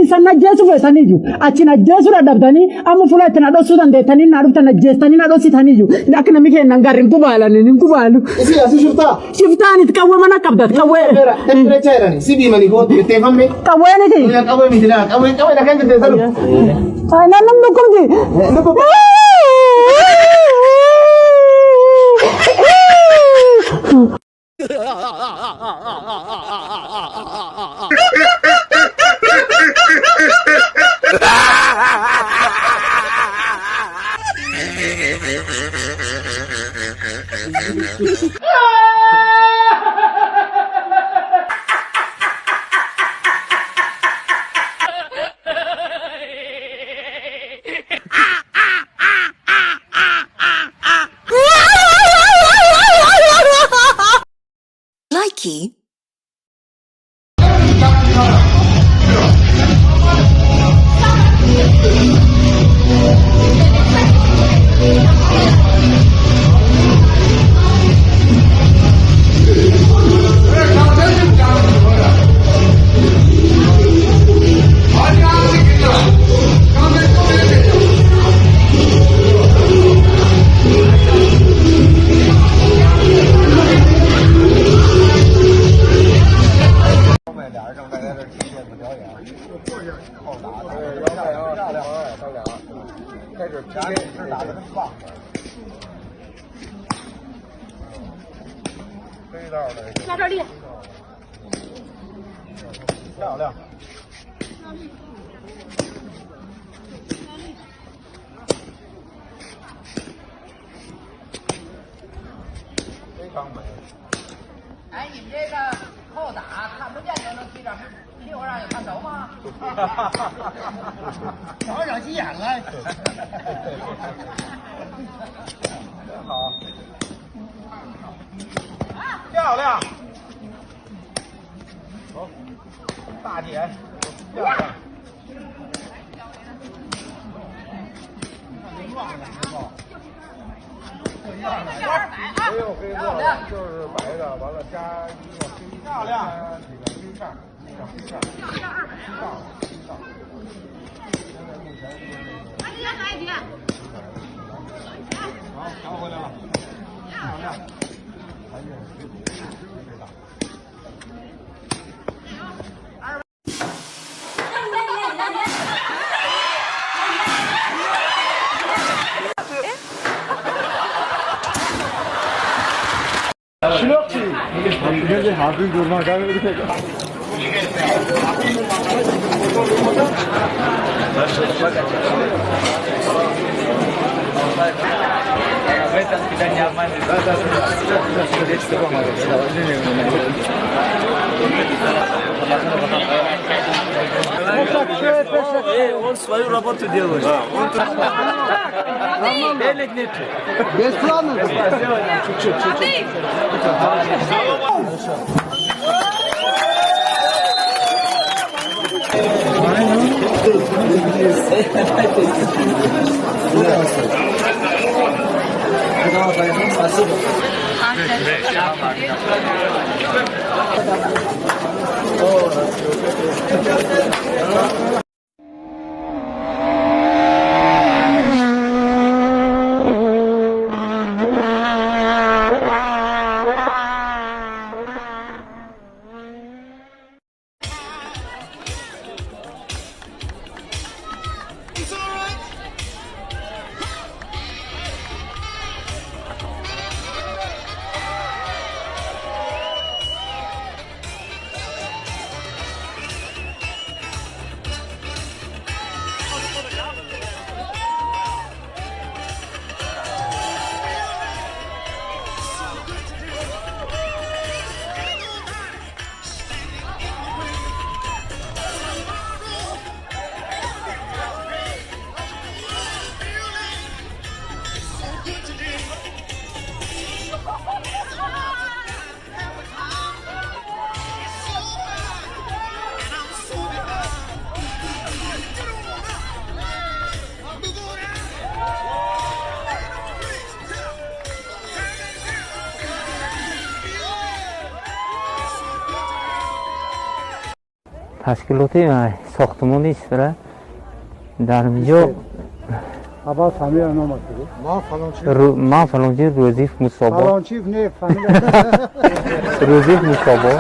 Isan ajjeesu feesaniyyuu achi ajjeesuu dadhabdanii amma fuula itti na dhoksuu dandeettanii na dhuftan ajjeestanii na dhoksitaniyyuu akka namni keenya hin garri hin kubaalan hin kubaalu. Isi asi shiftaa. Shiftaan itti qawwee mana qabdat qawwee. Temperature jedhani si biimanii kootu bitteeffamne. Qawwee niti. Qawwee miti laa qawwee qawwee dhagaan bitteessalu. Naan namni dhukkubdi. Likey. 俩人正在这踢毽子表演，后打的漂亮漂亮，他俩开始 PK 是打的真棒。黑道的，下这立。漂亮。非常美。哎，你们这个后打看不见都能踢着，屁股上有看头吗？找找急眼了。真好，漂亮。走，大姐，漂亮。没有黑色，就是白的，完了加一个黑，漂亮，加几个黑扇，小黑扇，黑道，黑道。现在目前是那个。好，调回来了，漂亮，还是十足，黑道。 Он свою работу делает. Денег нету. Бесплатно? Чуть-чуть, чуть-чуть. Ташкилоти сохтмонӣ истра дар инҷо. Аввал фамилия номат бигӯ. Ман фалончи. Ман фалончи Рӯзиев Мусобо. Фалончиев не, фамилия. Рӯзиев Мусобо.